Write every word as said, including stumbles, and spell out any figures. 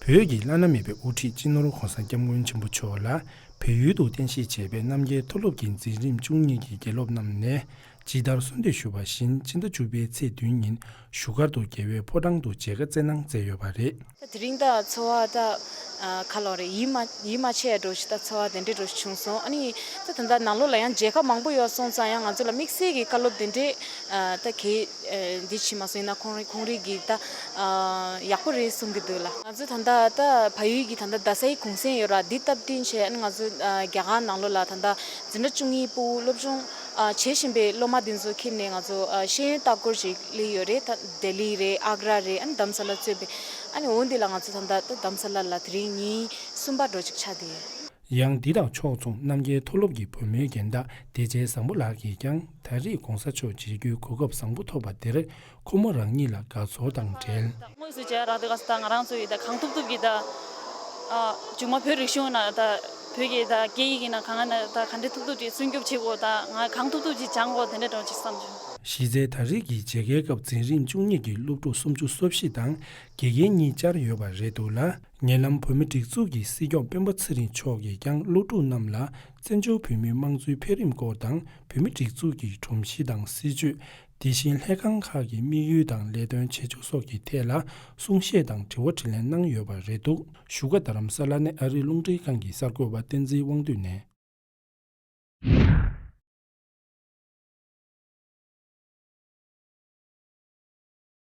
བོད་ཀྱི་བླ་ན་མེད་པའི་དབུ་ཁྲིད་སྤྱི་ནོར་༧གོང་ས་༧སྐྱབས་མགོན་ཆེན་པོ་མཆོག་ལ་བལ་ཡུལ་དུ་རྟེན་གཞི་བྱས་པའི་རྣམ་རྒྱལ་མཐོ་སློབ་ཀྱི་འཛིན་རིམ་བཅུ་གཉིས་ཀྱི་དགེ་སློབ་རྣམས་ནས་ཇི་ལྟར་གསོལ་འདེབས་ཞུས་པ་བཞིན་ཕྱི་ཟླ་བཅུ་པའི་ཚེས་བདུན་ཉིན་བཞུགས་སྒར་དུ་རྒྱལ་བའི་ཕོ་བྲང་དུ་མཇལ་ཁ་བསྩལ་གནང་མཛད་ཡོད་པ་རེད། དེ་རིང་ད་ཚོར་བ་ད་ཨ་ག་ལབ་རེད། ཡིད་མ་ཡིད་མ་ཆེས་འདྲ་ཞིག་ད་ཚོར་བ་དེ་འདྲ་འདྲ་ཞིག་བྱུང་སོང་། ཨ་ནི་ད་ད་ལྟ་ནང་ལོགས་ལ་ཡང་མཇལ་ཁ་མང་པོ་ཡོད་སོང་ཙང་ཡང་ང་ཚོ་ལ་དམིགས་བསལ་གྱི་བཀའ་སློབ་དེ་འདྲས་ཨ་ད་གས་ཨ་འདི་བྱེད་མ་སོང་། ཡིན་ན་ཁོང་རང་ཁོང་རང་གིས་ད་ཨ་ཡག་པོ་རེད་གསུང་གི་འདུག་ལ། ང་ཚོ་ད་ལྟ་ད་བལ་ཡུལ་གྱི་ད་ལྟ་རྡ་སའི་གུང་སེང་ཡོད་ར། འདི་སྟབས་བསྟུན་བྱས་ཨ་ནི་ང་ཚོ་ཨ་རྒྱ་གར་ནང་ལོགས་ལ་ད་ལྟ་འཛིན་གྲྭ་བཅུ་གཉིས་ཕྲུ་གུ་སློབ་སྦྱོང་ཨ་བྱེད་བཞིན་པའི་སློབ་མ་འདི་ཚོ་ཁྱེར་ནས་ང་ཚོ་ཨ་ཤེས་ཡོན་ལྟ་སྐོར་ཞིག་སླེབས་ཡོད་རེད། ད་ལྡི་ལི་རེད། ཨག་ར་རེད། ཨ་ནི་དྷ་རམ་ས་ལ་གཙོས་པའི། ཨ་ནི་འོ་འདི་ལ་ང་ཚོ་ད་ལྟ་ད་དྷ་རམ་ས་ལ་ལ་དེ་རིང་ཉིན་གསུམ་པ་འགྲོ་ཅིག་ཆགས་བསྡད་ཡོད། ཡང་འདི་དང་ཕྱོགས་མཚུངས་རྣམ་རྒྱལ་མཐོ་སློབ་ཀྱི་བུ་མོའི་རྒན་བདག་བདེ་ཆེན་བཟང་པོ་ལགས་ཀྱིས་ཀྱང་ད་རེས་༧གོང་ས་མཆོག་མཇལ་རྒྱུའི་གོ་སྐབས་བཟང་པོ་ཐོབ་པ་འདིར་ཁོ་མོ་རང་ཉིད་ལ་དགའ་ཚོར་དང་འབྲེལ། དངོས་སུ་མཇལ་རག་དུས་ག་ས་ད་ང་རང་ཚོ་ཡིས་ད་གང་ཐུབ་ཐུབ་ཀྱིས་ད་ཨ་མཇུག་མ་བོད་རིག་གཞུང་ན་ད་བོད་ཀྱི་ད་སྐད་ཡིག་ཡིན་ན་གང་ན་ད་ག་འདྲ་ཐུབ་ཐུབ་ཀྱིས་སྲུང་སྐྱོབ་བྱེད་དགོས། ད་ང་གང་ཐུབ་ཐུབ་ཀྱིས་སྦྱང་དགོས་དེ་འདྲ་འདྲ་ཅིག་བསམ་བྱུང་། གཞི་རྩའི་ད་རེས་ཀྱི་མཇལ་ཁའི་སྐབས་འཛིན་རིམ་བཅུ་གཉིས་ཀྱི་སློབ་ཕྲུག་སུམ་ཅུ་སོ་བཞི་དང་དགེ་རྒན་གཉིས་བཅར་ཡོད་པ་རེད་འདུག་ལ། ཉེ་ལམ་བོད་མི་སྒྲིག་འཛུགས་ཀྱི་སྲིད་སྐྱོང་སྤེན་པ་ཚེ་རིང་མཆོག་གིས་ཀྱང་སློབ་ཕྲུག་རྣམས་ལ་བཙན་བྱོལ་བོད་མིའི་དམངས་གཙོའི་འཕེལ་རིམ་སྐོར་དང་བོད་མི་སྒྲིག་འཛུགས་ཀྱི་སྒྲོམ་གཞི་དང་སྲིད་བྱུས། དེ་བཞིན་ལྷན་ཁང་ཁག་གི་དམིགས་ཡུལ་དང་ལས་དོན་བྱེད་ཕྱོགས་སོགས་ཀྱི་ཐད་ལ་གསུང་བཤད་དང་དྲི་བ་དྲིས་ལན་གནང་ཡོད་པ་རེད་འདུག་བཞུགས་སྒར་རྡ་རམ་ས་ལ་ནས་ཨ་རིའི་རླུང་འཕྲིན་ཁང་གི་གསར་འགོད་པ་བསྟན་འཛིན་དབང་འདུས་ནས།